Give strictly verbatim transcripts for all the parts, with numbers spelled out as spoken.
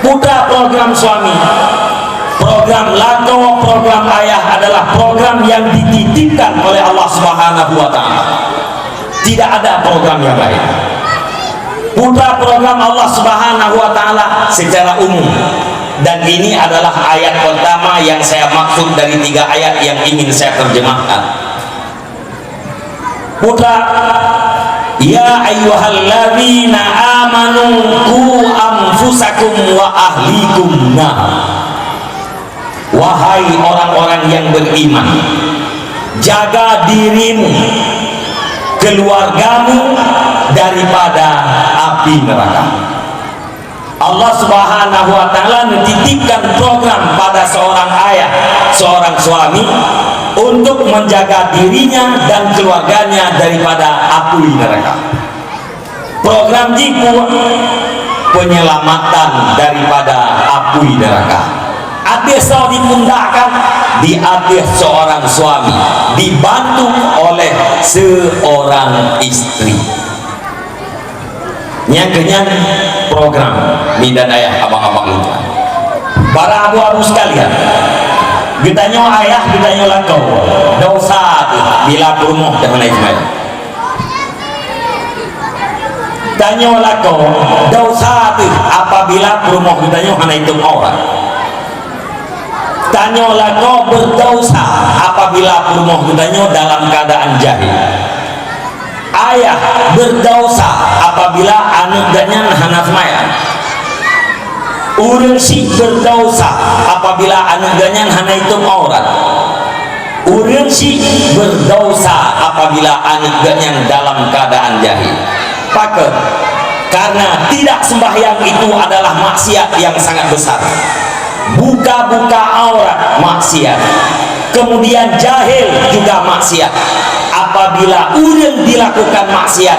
Putra program suami, program lakoe, program ayah adalah program yang dititipkan oleh Allah Subhanahu wa Ta'ala. Tidak ada program yang lain. Putra program Allah Subhanahu wa Ta'ala secara umum. Dan ini adalah ayat pertama yang saya maksud dari tiga ayat yang ingin saya terjemahkan. Putra, ya ayyuhalladzina amanu qu anfusakum wa ahlikum nar. Wahai orang-orang yang beriman, jaga dirimu, keluargamu daripada api neraka. Allah Subhanahu wa Ta'ala menitipkan program pada seorang ayah, seorang suami untuk menjaga dirinya dan keluarganya daripada api neraka. Program jih peue? Penyelamatan daripada api neraka. Ateueh soe dipundakkan? Di ateueh seorang suami, dibantu oleh seorang istri. Nyang keunyan program, mindeue ayah abang-abang lôn tuan. Para abu-abu sekalian, geutanyoe ayah, geutanyoe lakoe, desya teuh bila peurumoh teuh hana jiseumbahyang. Tanyoe lakoe, desya teuh apabila peurumoh geutanyoe hana jitem aurat. Tanyoe lakoe beudesya apabila peurumoh geutanyoe dalam keuadaan jahil. Ayah beudesya apabila aneuëk geuhnyan hana seumayang. Ureuëng syiek beudesya apabila aneuëk geuhnyan hana jitem aurat. Ureuëng syiek beudesya apabila aneuëk geuhnyan dalam keuadaan jahil. Pakon? Karena tidak sembahyang itu adalah maksiat yang sangat besar. Buka-buka aurat maksiat. Kemudian jahil juga maksiat. Apabila ureuëng dilakukan maksiat,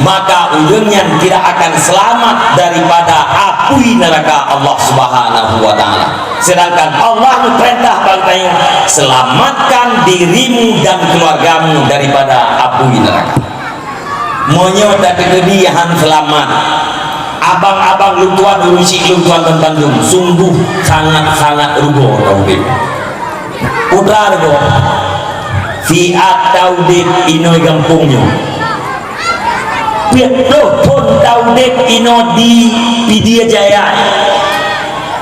maka ureuëng nyan tidak akan selamat daripada apui neraka Allah Subhanahu wa Ta'ala. Sedangkan Allah geupeurintah bak geutanyoe, "Selamatkan dirimu dan keluargamu daripada apui neraka." Meunyoe tateukeudi han seulamat, abang-abang lôn tuan, ureuëng syiek lôn tuan banmandum, sungguh sangat-sangat rugoe taudeb. Putra rugoe, siat taudeb inoe gampông nyoe. Peuet ploh thon taudeb inoe di Pidie Jaya.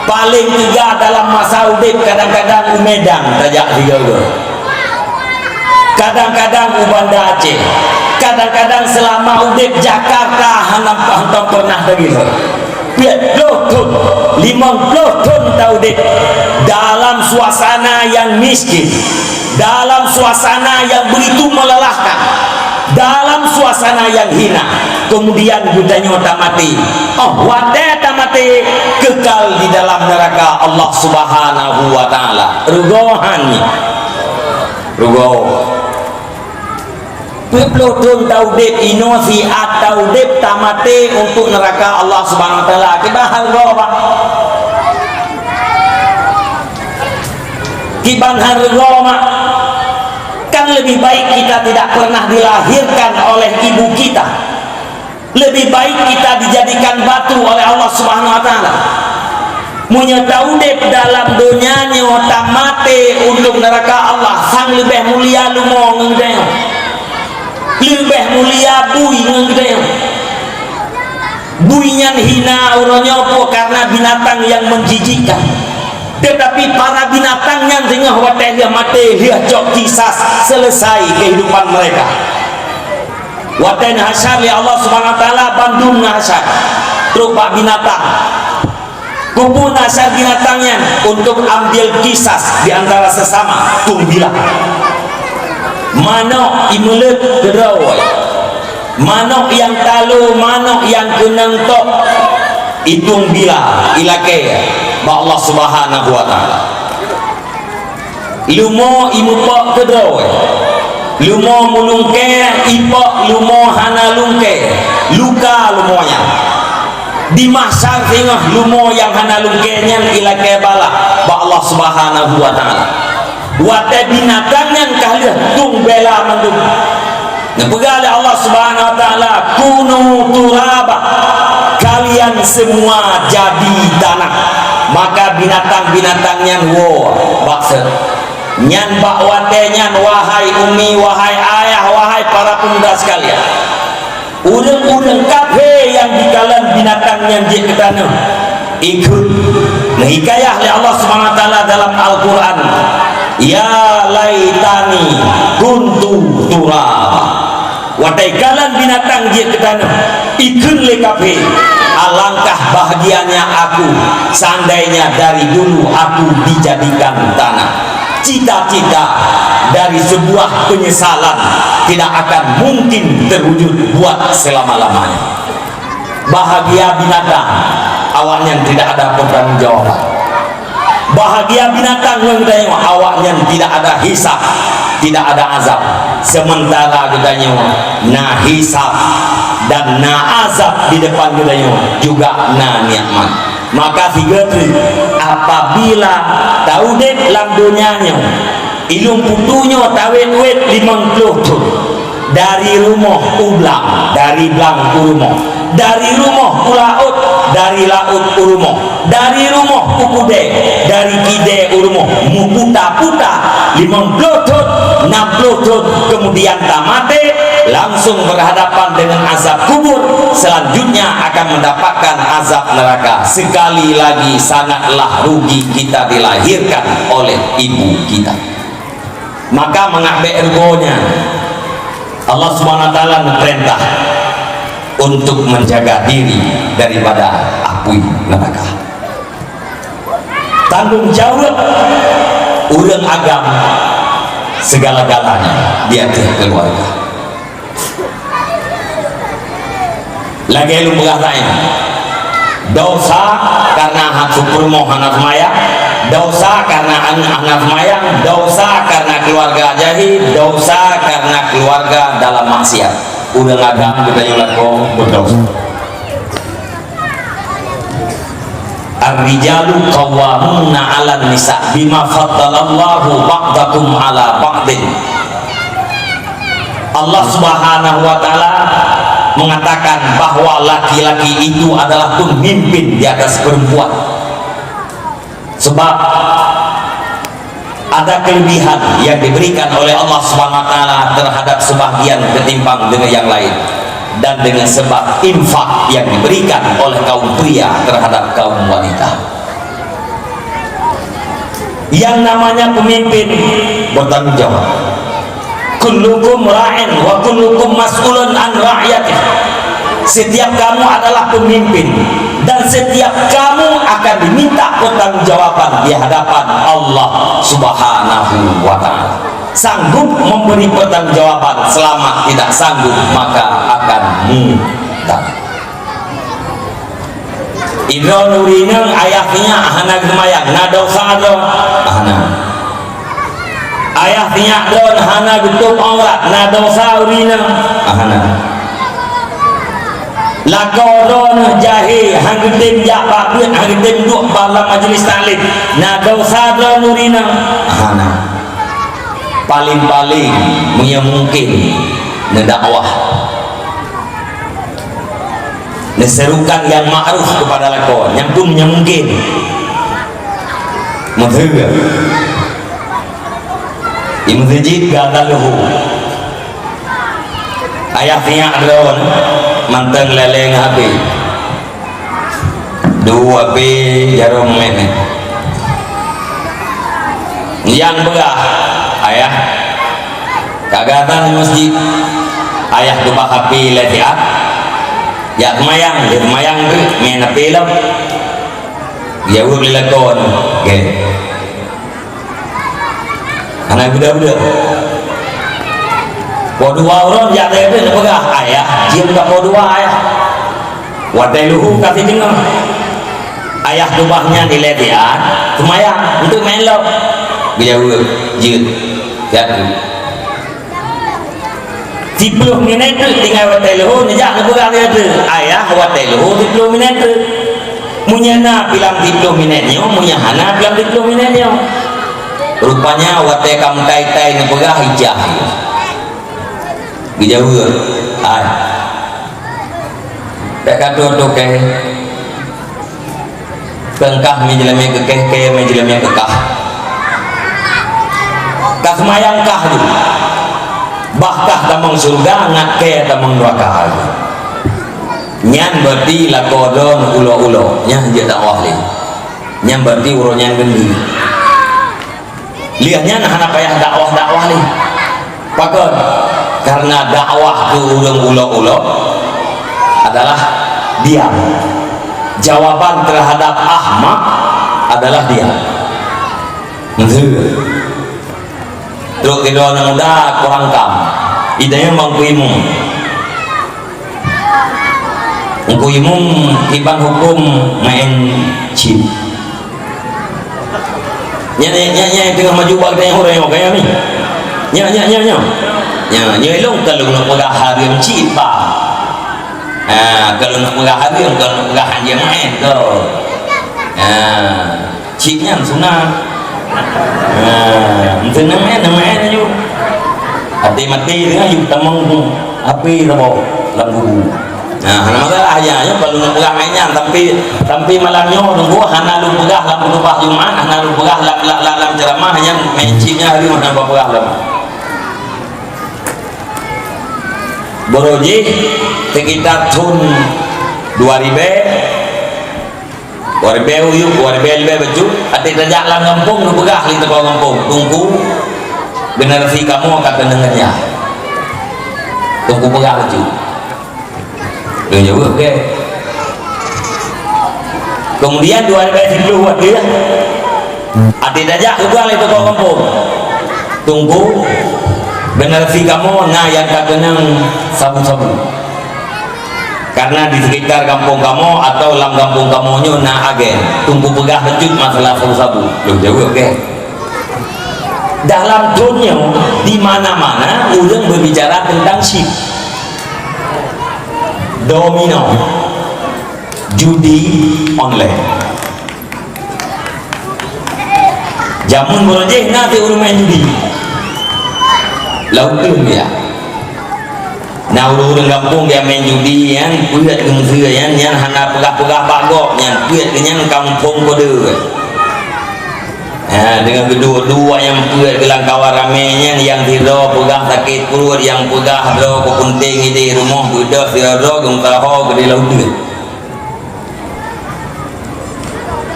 Paleng teuga dalam masa udeb kadang-kadang u Medan tajak sigoe-goe. Kadang-kadang u Banda Aceh. Kadang-kadang seulama udeb Jakarta hana, hana pernah lagi. Peuet ploh thon, limong ploh thon taudeb dalam suasana yang miskin, dalam suasana yang begitu melelahkan, dalam suasana yang hina. Kemudian geutanyoe tamaté. Oh, watée tamaté, kekal di dalam neraka Allah Subhanahu wa Ta'ala. Rugoe han nyan. Rugoe. Peuet ploh thon taudeb inoe siat taudeb tamaté untuk neraka Allah Subhanahu wa Ta'ala. Kiban han rugoe, Pak. Kiban han rugoe, Mak. Kan lebih baik kita tidak pernah dilahirkan oleh ibu kita. Lebih baik kita dijadikan batu oleh Allah Subhanahu wa Ta'ala. Meunyoe taudeb dalam donya nyoe tamaté untuk neraka Allah, sang leubeh mulia lumoe ngon geutanyoe. Leubeh mulia bui ngon geutanyoe. Bui nyan hina uroe nyoe peue karena binatang yang menjijikkan. Tetapi para binatang nyan singoh watée lheueh maté, lheueh cok kisas, selesai kehidupan mereka. Watée neuhasyar lé Allah Subhanahu wa Ta'ala, bandum neuhasyar. Trok bak binatang. Keupeue neuhasyar binatang nyan? Untuk ambil kisas di antara sesama, tueng bila. Manok imeuleuet keudroe. Manok nyang talo, manok nyang keunong tok. Itueng bila, ilakée bak Allah Subhanahu wa Ta'ala. Lumoe imeupok keudroe. Lumoe meulungkée, ipok lumoe hana lungkée. Luka lumoe nyan. Di mahsyar singoh lumoe nyang hana lungkée nyan ilakée bala bak Allah Subhanahu wa Ta'ala. Watée binatang nyan ka lheueh tueng bila mandum. Neupeugah lé Allah Subhanahu wa Ta'ala, "Kunu turaba." Kalian semua jadi tanah. Maka binatang-binatang nyan woe bak seuôt. Nyan bak watée nyan, wahai umi, wahai ayah, wahai para pemuda sekalian, ureuëng-ureuëng kafé nyang jikalon binatang nyan jeuet keu tanoh, ikheun, neuhikayah lé Allah Subhanahu wa Taala dalam Al-Qur'an, "Ya laitani kuntu turaba." Watée kalon binatang jeuet keu tanoh, ikheun lé kafé, "Alangkah bahagianya aku, seandainya dari dulu aku dijadikan tanah." Cita-cita dari sebuah penyesalan tidak akan mungkin terwujud buat selama-lamanya. Bahagia binatang, awaknyan tidak ada pertanggungjawaban. Bahagia binatang ngon geutanyoe, awaknyan tidak ada hisab, tidak ada azab. Sementara geutanyoe na hisab dan na azab di depan geutanyoe, juga na nikmat. Maka sigoe treuk, apabila taudeb lam donya nyoe, ilung putu nyoe tawét-wét limong ploh thon, dari rumoh u blang, dari blang u rumoh, dari rumoh u laôt, dari laôt u rumoh, dari rumoh u keudée, dari keudée u rumoh, meuputa-puta limong ploh thon, nam ploh thon, kemudian tamaté, langsung berhadapan dengan azab kubur, selanjutnya akan mendapatkan azab neraka. Sekali lagi, sangatlah rugi kita dilahirkan oleh ibu kita. Maka mangat bék rugoe nyan, Allah Subhanahu wa Taala neupeurintah untuk menjaga diri daripada apui neraka. Tanggung jaweueb ureuëng agam segala-galanya di ateueh keuluwarga. Lagée lôn peugah tadi, dosa karena ha-, peurumoh hana seumayang, dosa karena aneuëk hana seumayang, dosa karena keuluwarga jahé, dosa karena keuluwarga dalam maksiat. Ureuëng agam geutanyoe lakoe beudosa. Ar-rijalu qawwamuna 'alan nisa bima faddalallahu ba'dahum 'ala ba'din. Allah Subhanahu wa Ta'ala mengatakan bahwa laki-laki itu adalah pemimpin di atas perempuan. Sebab ada kelebihan yang diberikan oleh Allah Subhanahu wa Ta'ala terhadap sebahagian ketimbang dengan yang lain, dan dengan sebab infak yang diberikan oleh kaum pria terhadap kaum wanita. Yang namanya pemimpin bertanggung jawab. "Kullukum ra'in wa kullukum mas'ulun an ra'iyatih." Setiap kamu adalah pemimpin dan setiap kamu akan diminta pertanggungjawaban di hadapan Allah Subhanahu wa Ta'ala. Sanggup memberi pertanggungjawaban, selamat, tidak sanggup maka akan murtad. Idroe nuri nang ayah nyak hana geumayang, na dosa droe? Hana. Ayah nyak droe hana geutôb aurat, na dosa uri nang? Hana. Lakoe droe jahé, han geutem jak bak beuet, han geutem duek bak lam majlis taklim, na dosa droe uri nang? Hana. Paling-paling meunyoe mungkin neudakwah. Neuserukan nyang ma'ruf keupada lakoe, nyan pun nyang mungkin. Meuteue. Di meuseujid gata leuhô. Ayah nyak droe mantong lé-lé ngon H P. Dua P jaroe meuet nyan. Nyang peugah, "Ayah, ka gata di meuseujid, ayah keubah H P lé siat. Jak seumayang, jak seumayang tu, main H P lom." Jaweueb lé lakoe, "Oke." Hana geuda-geuda. Po dua uroe jak lé pih neupeugah, "Ayah, jeuem ka po dua, Ayah." Watée leuhô ka sideungoe. Ayah keubah nyan ilée tian, seumayang, enteuk main lom. Geujaweueb, "Jeuet, jak tu." Siploh minét teuk tinggai watée leuhô, neujak neupeugah lagée tu, "Ayah, watée leuhô siploh minét teuk." Meunyoe na pilam siploh minét nyoe, meunyoe hana pilam siploh minét nyoe. Rupanya watée ka meutai-tai neupeugah ijah. Geujaweueb, "Hai." Bék ka tutoe keu. Teungkah meujeulamet keu kèe, kèe meujeulamet keu kah. Ka seumayang kah tu. Bah kah tamong syeuruga, ngat kèe tamong nuraka tu. Nyan berarti lakoe droe ulo-ulo, nyan jeuet dakwah lé. Nyan berarti uroe nyan geundeh. Lheueh nyan hana payah dakwah-dakwah lé. Pakon? Karena dakwah keu ureuëng ulo-ulo adalah diam. Jawaban terhadap ahmak adalah diam. Nzeu. Trok keudroe aneuk muda kurang kam. Idéh nyan bang kuimu. Teungku Imum kiban huköm maén chip. Nyan, nyan, nyan, nyan teungoh maju bak geutanyoe uroe nyoe, ka nyan mi. Nyan, nyan, nyan, nyan. Nyan, nyoe lôn ka lôn neupeugah hareuem chip, bah. Ha, ka lôn neupeugah hareuem, ka lôn neupeugah hanjeuet maén, tu. Ha. Chip nyan sunat. Nah, meuteunang nyan, nang nyan aju. Até maté teungoh yub tamong api saboh lam kubu. Nah, hana masalah, ya, ya, kalau nak peugah main nyan, tapi, tapi malam nyoe nunggu hana lôn peugah lam khutubah Jumat, hana lôn peugah lam, lam, lam, lam ceramah, nyan main chip nyan hari mana peugah lam. Baroe jih sekitar thon dua ribèe, Waribèe uyueb, waribèe leubeh bacut, até tajak lam gampông, geupeugah lé tokoh gampông, "Teungku, generasi kamoe ka keunong nyan." Teungku peugah bacut. Lôn jaweueb, oke. Kemudian dua ribèe siplôh watèe, até tajak geupeugah lé tokoh gampông, "Teungku, generasi kamoe na nyang ka keunong sabu-sabu." Karena di sekitar gampông kamoe atau lam gampông kamoe nyoe na agen, Teungku peugah bacut masalah sabu-sabu. Lôn jaweueb, oke. Dalam thon nyoe, di mana-mana ureuëng berbicara tentang chip. Domino. Judi online. Jameun baroe jih na ureuëng main judi. Lam uteuen dia. Na ureuëng-ureuëng gampông dia main judi nyan, peuet geumeuseue nyan, nyan hana peugah-peugah bak gob nyan, peuet geuh nyan kampông kode. Ha, deungon geuduek-duek nyang peuet geuh lam kawan ramé nyan, nyang sidroe peugah sakét pruet, nyang peugah droe keu peunteng idéh rumoh beudôh sidroe-droe geumeusaho keudéh lam uteuen.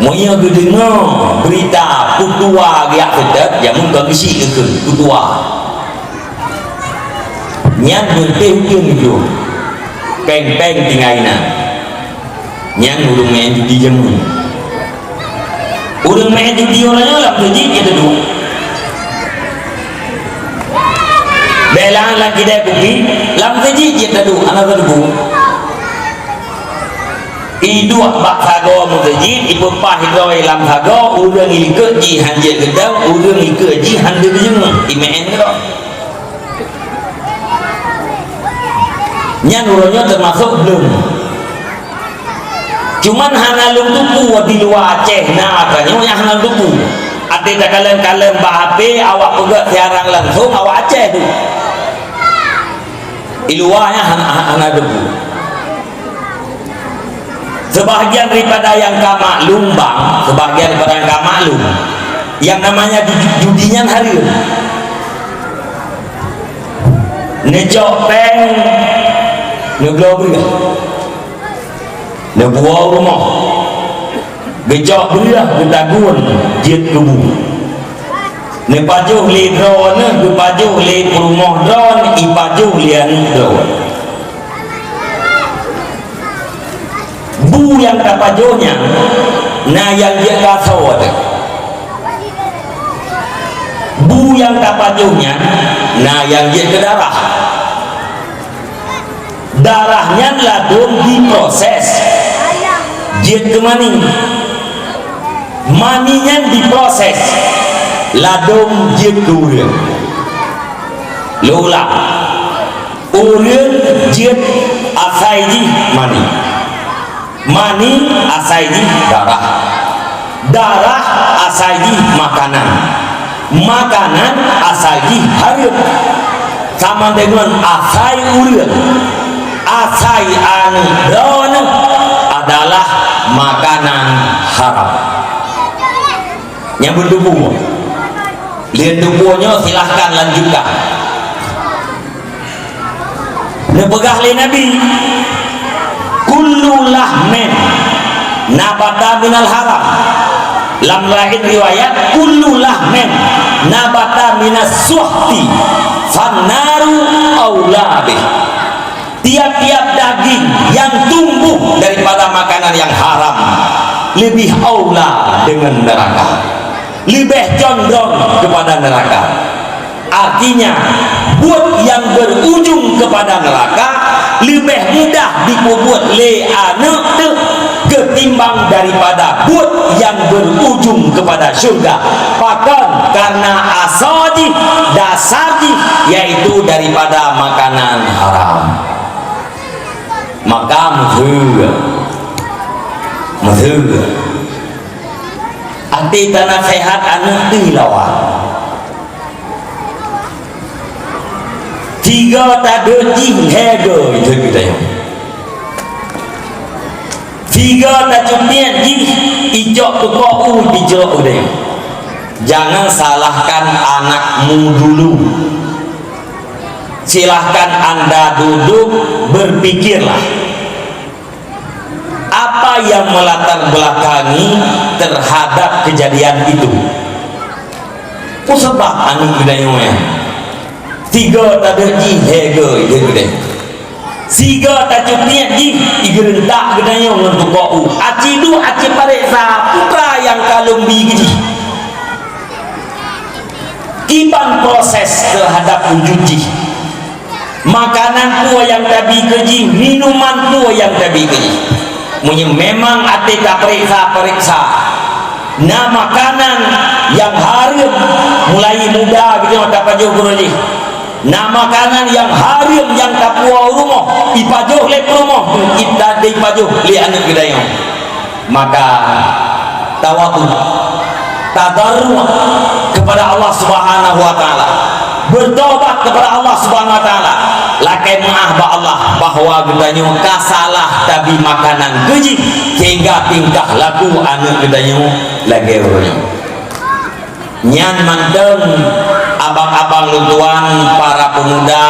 Meunyoe geudeungoe beurita peutua geujak seutôt, jameun kon geuchik geukheun, peutua. Nyan beuteh uteuen jroh, péng-péng tinggai na. Nyan ureuëng main judi jameun. Ureuëng main judi uroe nyoe lam seujid jiteuduek. Bèk lam, lam kidai kupi, lam seujid jiteuduek, hana teuduek. Iduek bak sagoe meuseujid, ipeupah droe lam sagoe, ureuëng ikot jih han jeuet geudong, ureuëng ikot jih han teudeungoe, imaén keudroe. Nyan uroe nyoe teumasok bleueng. Cuman hana lôn tupeue di luwa Aceh na atra nyoe nyang hana lôn tupeue. Até takalon-kalon bak H P, awak peugah siaran langsong, awak Aceh tu. Di luwa nyan hana, hana, hana tupeue. Sebahagian daripada nyang ka maklum, bang, sebahagian daripada nyang ka maklum, yang namanya ju-, judi nyan hareuem. Neucok péng, neubloe breueh, neubuwoe rumoh, geucok breueh geutagun jeuet keu bu. Neupajoh lé droeneuh, geupajoh lé peurumoh droeneuh, ipajoh lé aneuk droeneuh. Bu nyang tapajoh nyan na nyang jeuet keu asoe teuh. Bu nyang tapajoh nyan na nyang jeuet keu darah. Darah nyan ladôm jiproses jeuet keu mani. Mani nyan jiproses ladôm jeuet keu ureuëng. Lôn ulang. Ureuëng jeuet asai jih mani. Mani asai jih darah. Darah asai jih makanan. Makanan asai jih hareuem. Sama deungon asai ureuëng. Asai aneuk droeneuh adalah makanan haram. Nyang beuteupeue. Lheueh teupeue nyoe silahkan lanjutkan. Neupeugah lé Nabi, "Kullu lahmin nabata minal haram." Lam laén riwayat, "Kullu lahmin nabata minas suhti, fannaru aula bih." Tiap-tiap daging yang tumbuh daripada makanan yang haram lebih aula dengan neraka, lebih condong kepada neraka. Artinya, buet yang berujung kepada neraka lebih mudah dipeubuet lé aneuk teuh ketimbang daripada buet yang berujung kepada syurga. Pakon? Karena asoe jih, dasar jih, yaitu daripada makanan haram. Maka meuheueh, meuheueh. Até tanasehat aneuk teuh lawan. Tiga tadeuet jih lhèe goe, itu kita yang. Tiga tacupiet jih icok tukok u dicok udeh. Jangan salahkan anakmu dulu. Silahkan Anda duduk, berpikirlah. Apa yang melatar belakangi terhadap kejadian itu? Peue sabab aneuk geutanyoe nyan? Tiga tadeuet jih lhèe goe, lhèe goe. Siga tacupiet jih, igeureuntak geutanyoe ngon tukok u. Aci duek, aci pareksa, peue nyang ka lôn bi keu jih. Kiban proses terhadap wujud jih. Makanan peue nyang tabi keu jih, minuman peue nyang tabi keu jih. Meunyoe memang até tapareksa-pareksa, na makanan nyang hareuem mulai muda geutanyoe tapajoh keu jih. Na makanan nyang hareuem nyang tapuwoe u rumoh, ipajoh lé peurumoh, ita-, ipajoh lé aneuk geutanyoe. Maka tawadhu, tadarru' kepada Allah Subhanahu wa Ta'ala, bertobat kepada Allah Subhanahu wa Ta'ala, lakèe meu'ah bak Allah bahwa geutanyoe ka salah tabi makanan keu jih sehingga tingkah laku aneuk geutanyoe lagèe uroe nyoe. Nyan mantong abang-abang lôn tuan, para pemuda,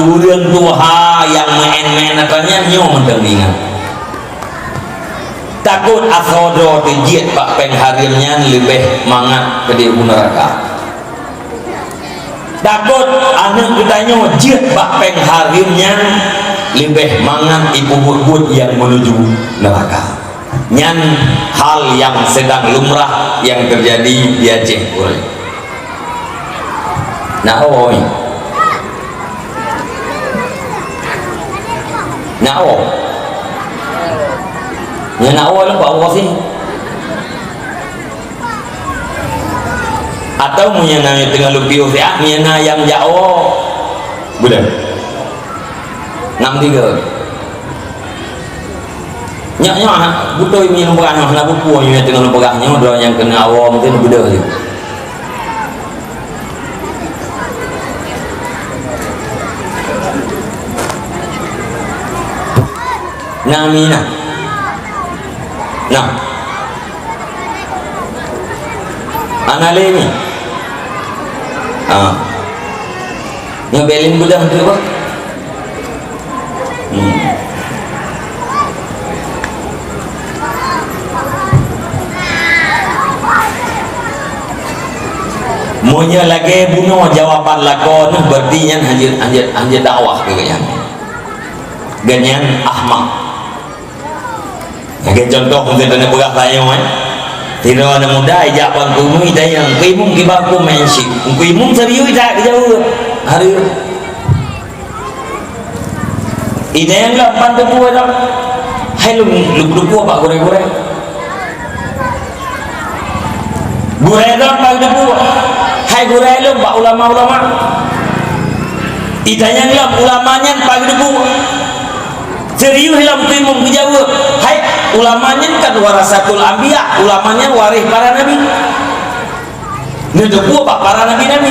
ureueng tuha nyang meu'en-meu'en atra nyan nyoe mantong ingat. Takot asoe droe teuh jeuet bak péng hareuem nyan leubeh mangat keudéh u neuraka. Takot aneuk geutanyoe jeuet bak péng hareuem nyan leubeh mangat ipeubuet buet nyang meunuju neuraka. Nyan hal nyang seudang lumrah nyang teujadi di Aceh uroe nyoe. Na o, na o. Nyan na o lom bak uroe sih. Atawa meunyoe na nyang teungoh lôn piôh siat, meunyoe na nyang jak o, beudôh. Nam tiga. Nyak nyoe hana beutôi meunyoe lôn peugah nyoe, hana peue-peue nyoe teungoh lôn peugah nyoe, droe nyang keuneuk awom mungken beudôh lé. Na mina. Nah. Hana lé nyoe. Ah. Nyoe bèk lé beudôh teuk bah. Hmm. Meunyoe lagèe bunoe jawaban lakoe neuh, berarti nyan hanjeuet, hanjeuet, hanjeuet dakwah keu gobnyan. Gobnyan ahmak. Lagèe contoh, mungken taneuk peugah tanyoe, eh. Sidroe aneuk muda ijak bak Teungku Imum, itanyong, "Teungku Imum, kiban hukôm main chip?" Teungku Imum serius that geujaweueb. Hareuem. Itanyong lom, "Pan teupeue lom?" "Hai lôn, lôn teupeue bak gurèe-gurèe." Gurèe lôn, "Pan teupeue?" "Hai gurèe lôn, bak ulama-ulama." Itanyong lom, "Ulama nyan pan teupeue?" Serius lom Teungku Imum geujaweueb, "Hai, ulama nyan kan warasatul anbiya, ulama nyan waréh para nabi." Neuteupeue bak para nabi-nabi.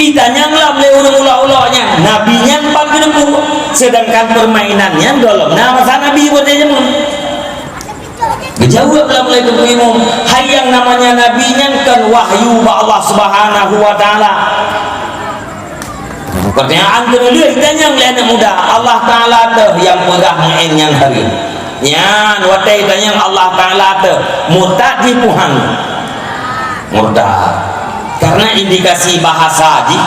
Itanyong lom lé ureueng ulok-ulok nyan, "Nabi nyan pan geuteupeue?" Seudangkan peurmainan nyan gohlom na masa nabi buet jameun. Geujaweueb lom lé Teungku Imum, hai nyang namanya nabi nyan kan wahyu bak Allah Subhanahu wa Taala. Pertanyaan keudua, tanyong lé aneuk muda, Allah Taala teuh nyang peugah meu'én nyan hareuem. Nyan watée tanyong Allah Taala teuh, murtad jih puhan. Murtad. Karena indikasi bahasa jih,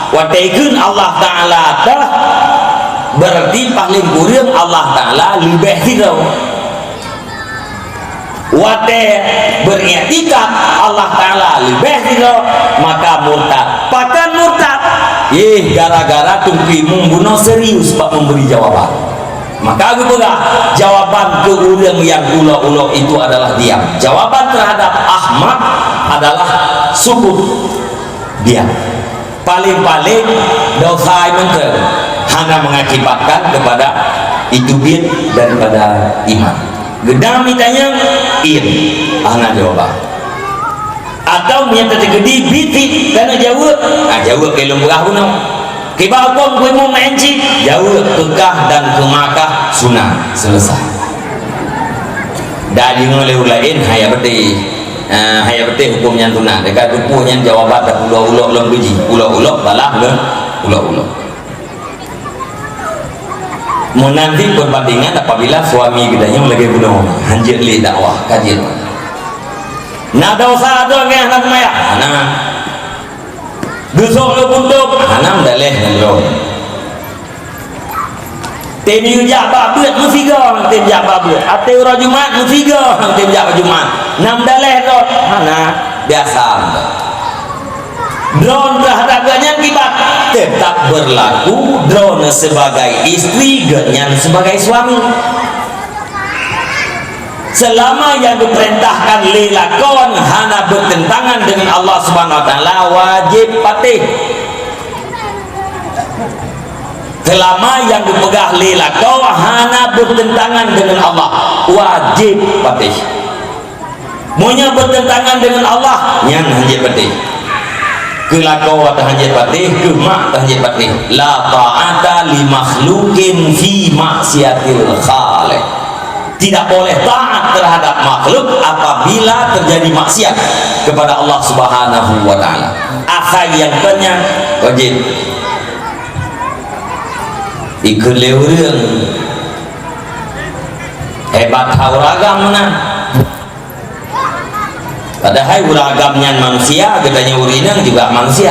watée kheun Allah Taala teuh, berarti paling kureueng Allah Taala leubeh sidroe. Watée beuriktikad Allah Taala leubeh sidroe, maka murtad. Pakon murtad? Yeh, gara-gara Teungku Imum bunoe serius bak memberi jawaban. Maka geupeugah, jawaban keu ureuëng nyang ulok-ulok itu adalah diam. Jawaban terhadap Ahmad adalah sukut, diam. Paléng-paléng dosa mantong hana mengakibatkan kepada itu biet daripada iman. Geudang mitanyong, "Iet," hana jawaban. Atau meunyoe teukeudi biet, hana jaweueb, ah, jaweueb lé lôn peugah bunoe. Kiban hukôm kuimu meu'én cit, jaweueb peukah dan keumakah sunat, selesai. Dan deungoe lé ureuëng laén, hai beutôi. Ah, hai beutôi hukôm nyan sunat. Dekat tupoh nyan jawaban dak ulok-ulok lom beuji. Ulok-ulok balah lom ulok-ulok. Meunan cit perbandingan apabila suami geutanyoe lagée bunoe, hanjeuet lé dakwah, kajian. Na dosa droe ngon hana seumayang? Hana. Geusok lé buntong? Hana, meudaléh ngon droe. Tem jak bak beuet meusigoe, tem jak bak beuet. Até uroe Jumat meusigoe, tem jak bak Jumat. Na meudaléh droe? Hana, biasa. Droe terhadap geuhnyan kiban tetap berlaku, droe sebagai istri, geuhnyan sebagai suami. Selama nyang geupeurintahkan lé lakoe hana bertentangan dengan Allah Subhanahu wa Taala, wajéb patéh. Selama nyang geupeugah lé lakoe hana bertentangan dengan Allah, wajéb patéh. Meunyoe bertentangan dengan Allah, nyan hanjeuet patéh. Keu lakoe tahanjeuet patéh, keu mak tahanjeuet patéh. La ta'ata li makhluqin fi maksiatil khaliq. Tidak boleh taat terhadap makhluk apabila terjadi maksiat kepada Allah Subhanahu wa Taala. Asai nyang keunyan wajéb. Ikheun lé ureuëng, hebat that ureuëng agam meunan. Padahai ureuëng agam nyan manusia, geutanyoe ureuëng inong juga manusia.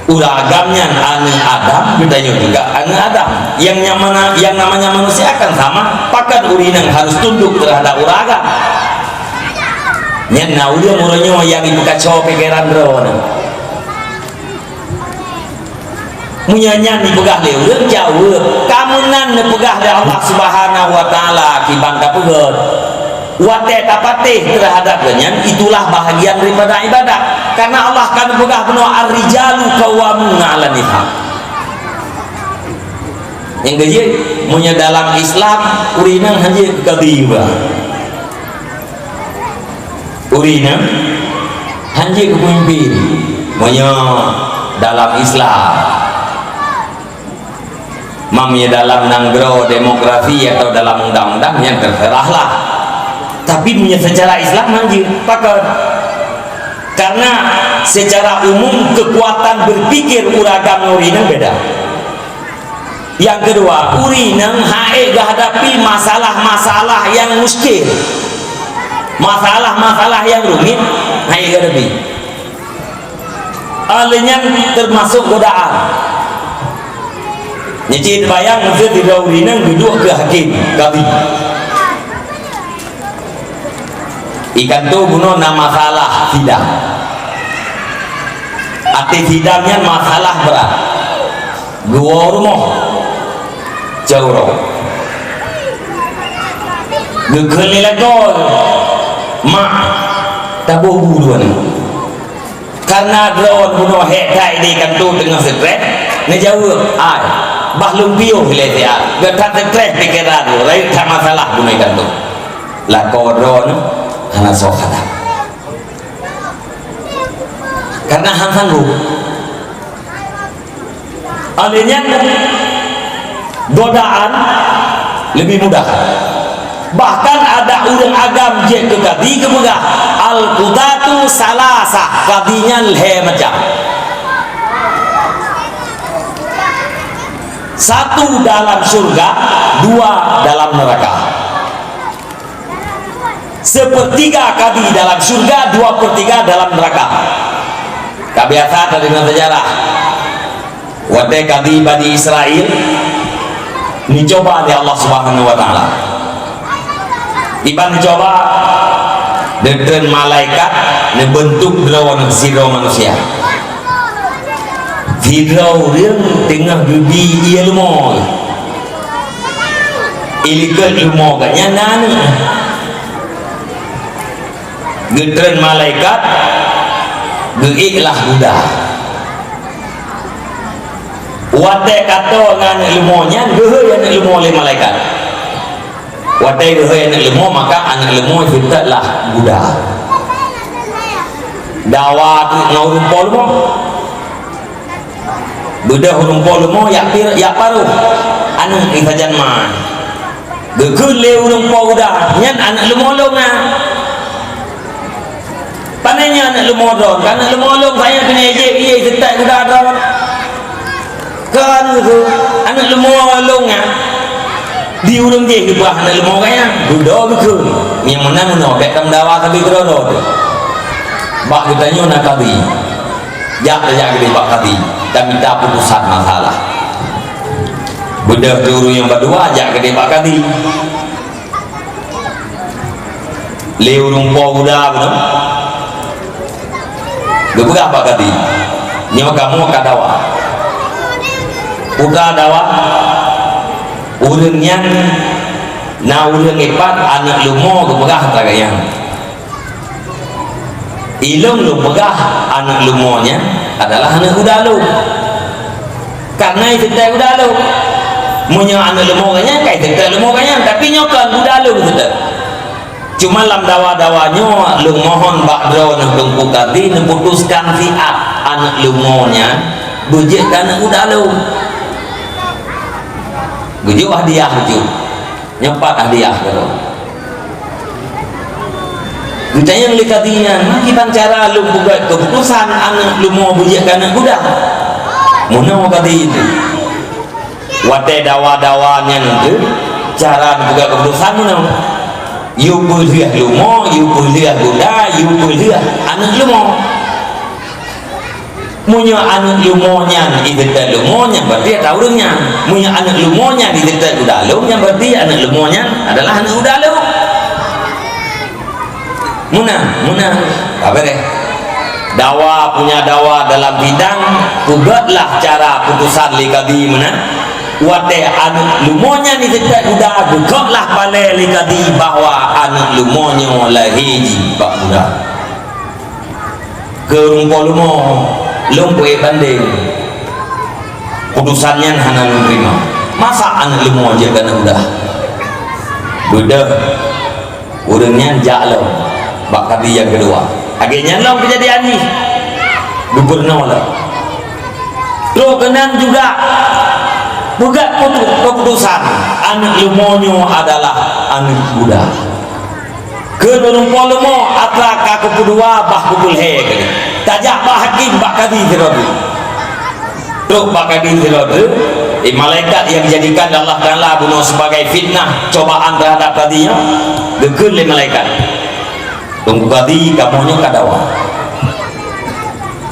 Ureuëng agam nyan aneuëk Adam, geutanyoe juga aneuëk Adam. Yang nyamana, yang namanya manusia kan sama, pakon ureuëng inong harus tunduk terhadap ureuëng agam. Nyan na ureuëng uroe nyoe nyang jipeukaco pikeran droe nyan. Meunyoe nyan jipeugah lé ureuëng, jaweueb, ka meunan neupeugah lé Allah Subhanahu wa Taala kiban tapeugét. Watée tapatéh terhadap geuhnyan, itulah bahagian daripada ibadat. Karena Allah ka neupeugah bunoe, "Ar-rijalu qawwamuna 'alan nisa." Nyang keujeuet, meunyoe dalam Islam, ureuëng inong hanjeuet keu kadhi bah. Ureuëng inong hanjeuet keu peumimpin meunyoe dalam Islam. Meunyoe dalam nanggroe demokrasi atau dalam undang-undang, nyan terserahlah. Tapi meunyoe secara Islam hanjeuet, pakon? Karena secara umum kekuatan berpikir ureuëng agam ngon ureuëng inong beda. Nyang keudua, ureuëng inong han ék geuhadapi masalah-masalah nyang muskil. Masalah-masalah nyang rumit, han ék geuhadapi. Óh lheueh nyan teumasok godaan. Nyoe cit bayang, meusé sidroe ureuëng inong geuduek keu hakém, kadhi. Ikan tu bunoe na masalah sidang. Até sidang nyan masalah brat. Geuwoe rumoh. Cok uroe. Geukheun lé lakoe, "Mak, taboh bu droeneuh." Karena droe bunoe hék that di kantô teungoh strés, neujaweueb, "Ai, bah lôn piôh lé siat, geuh that strés pikeran lôn, rayeuk that masalah bunoe di kantô." Lakoe droeneuh hana soe kheun. Karena han sanggob. Óh lheueh nyan, godaan lebih mudah. Bahkan ada ureuëng agam jeuet keu kadi geupeugah, "Al-qudatu salasah," kadi nyan lhée macam. Satu dalam syurga, dua dalam neraka. Sepertiga kadi dalam syurga, dua pertiga dalam neraka. Ka biasa tadeungoe seujarah. Watée kadi Bani Israel neucoba lé Allah Subhanahu wa Taala. Iban neucoba, neutreun malaikat neubeuntuk droe sidroe manusia. Sidroe ureuëng teungoh geubi ié leumo. Ilikot leumo geuh nyan na aneuëk. Geutreun malaikat, geuék lah guda. Watée ka toe ngon aneuëk leumo nyan, geuhôi aneuëk leumo lé malaikat. Watée geuhôi aneuëk leumo, maka aneuëk leumo seutôt lah guda. Dawa teuk ngon ureuëng po leumo. Beudôh ureuëng po leumo jak pi-, jak parôh aneuëk di sajan ma. Geukheun lé ureuëng po guda, "Nyan aneuëk leumo lôn na." "Pane nyoe aneuëk leumo droen?" "Ka aneuëk leumo lôn, sajan keuneuk jép ié seutôt guda droen." "Kon," geukheun, "aneuëk leumo lôn na." Di ureuëng jéh geupeugah aneuëk leumo geuh nyan. Beudôh geukheun, "Nyang meunan meunoe, bék tameudawa sabe keudroe-droe teuh. Bak geutanyoe na kadi." Jak tajak keudeh bak kadi, tamita putusan masalah. Beudôh keu ureuëng nyang badua jak keudeh bak kadi. Lé ureuëng po guda bunoe, geupeugah bak kadi, "Nyoe kamoe ka dawa." Peue ka dawa? Ureuëng nyan na ureuëng ipat aneuëk leumo geupeugah lagée nyan. Ilôn lôn peugah aneuëk leumo nyan adalah aneuëk guda lôn. Kareuna iseutôt guda lôn. Meunyoe aneuëk leumo geuh nyan, ka iseutôt leumo geuh nyan, tapi nyoe kon guda lôn seutôt. Cuma lam dawa-dawa nyoe lôn mohon bak droeneuh Teungku Kadi neuputuskan siat aneuëk leumo nyan beujeuet keu aneuëk guda lôn. Geujok hadiah beujeuet. Nyoe pat hadiah keudroe. Geutanyong lé kadi nyan, "Kiban cara lôn peugét keuputosan aneuëk leumo beujeuet keu aneuëk guda?" Meunoe kadi itu. Watée dawa-dawa nyan itu, cara neupeugét keuputosan meunoe. Yue peulheueh leumo, yue peulheueh guda, yue peulheueh aneuëk leumo. Meunyoe aneuëk leumo nyan iseutôt leumo, nyan berarti atra ureuëng nyan. Meunyoe aneuëk leumo nyan iseutôt guda lôn, nyan berarti aneuëk leumo nyan adalah aneuëk guda lôn. Meunan, meunan. Ka beureh. Dawa punya dawa dalam sidang, peugétlah cara putusan lé kadi meunan. Watée aneuëk leumo nyan iseutôt guda, geukotlah palée lé kadi bahwa aneuëk leumo nyoe lahé jih bak guda. Keu ureuëng po leumo, lôn peuék bandeng. Putusan nyan hana lôn teurimong. Masa aneuëk leumo jeuet keu aneuëk guda? Beudôh, ureuëng nyan jak lom bak kadi nyang keudua. Lagée nyan lom keujadian jih. Gubunur lom. Trok keunan juga peugét putu-, keuputusan aneuëk leumo nyoe adalah aneuëk guda. Keu ureuëng po leumo atra ka keupeudua bah keupeulhée keunoe. Tajak bak hakim, bak kadi sidroe teuk. Trok bak kadi sidroe teuk, eh, malaikat nyang dijadikan Allah Taala bunoe sibagai fitnah, cobaan teuhadap kadi nyoe, geukheun lé malaikat, "Teungku Kadi, kamoe nyoe ka dawa.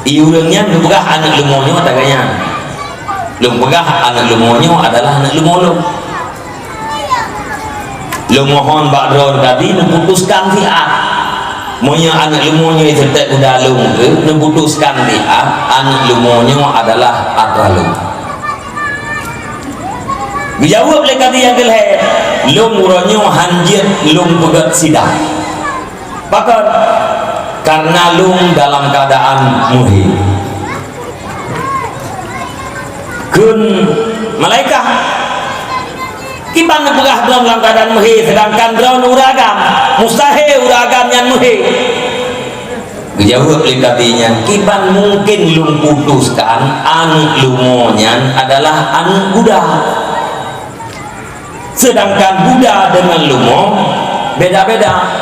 Ié ureuëng nyan geupeugah aneuëk leumo nyoe atra geuh nyan. Lôn peugah aneuëk leumo nyoe adalah aneuëk leumo lôn." Lôn mohon bak droe tadi neuputuskan siat. Meunyoe aneuëk leumo nyoe iseutôt guda lôn, neuputuskan siat aneuëk leumo nyoe adalah atra lôn. Geujaweueb lé kadi nyang keulhée, "Lôn uroe nyoe hán jeuet lôn peugét sidang." Pakon? Karena lôn dalam keadaan meuhé. Kheun malaikat, "Kiban neupeugah droe lam keadaan meuhé, sedangkan droe ureuëng agam? Mustahil ureuëng agam nyan meuhé." Geujaweueb lé kadi nyan, "Kiban mungken lôn putuskan aneuëk leumo nyan adalah aneuëk guda?" Sedangkan buda dengan leumo beda-beda.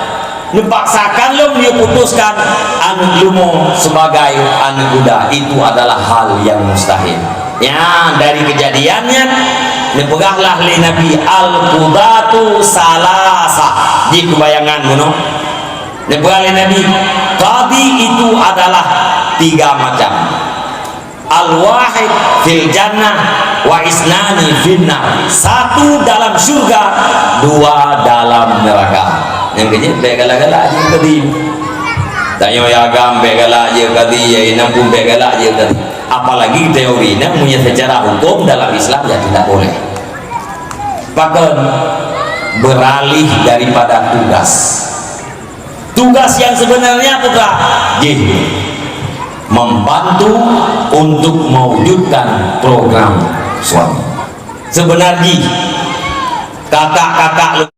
Neupaksakan lom dia putuskan aneuk leumo sebagai aneuk buda. Itu adalah hal yang mustahil. Ya, dari kejadiannya, neupeugahlah lé Nabi, "Al-qudatu salasa." Jih keubayangan bunoe. Neupeugah lé Nabi, qadi itu adalah tiga macam. Al-wahid fil jannah wa isnani finnar. Satu dalam syurga, dua dalam neraka. Nyang keujeuet bèk galak-galak jeuet keu kadi. Tanyoe agam bèk galak jeuet keu kadi, ya inong pun bèk galak jeuet keu kadi. Apalagi teori, nah, punya secara hukum dalam Islam ya tidak boleh. Pakon beralih daripada tugas. Tugas yang sebenarnya apa, Kak? Jih, membantu untuk mewujudkan program suami. Sebenar jih, kakak-kakak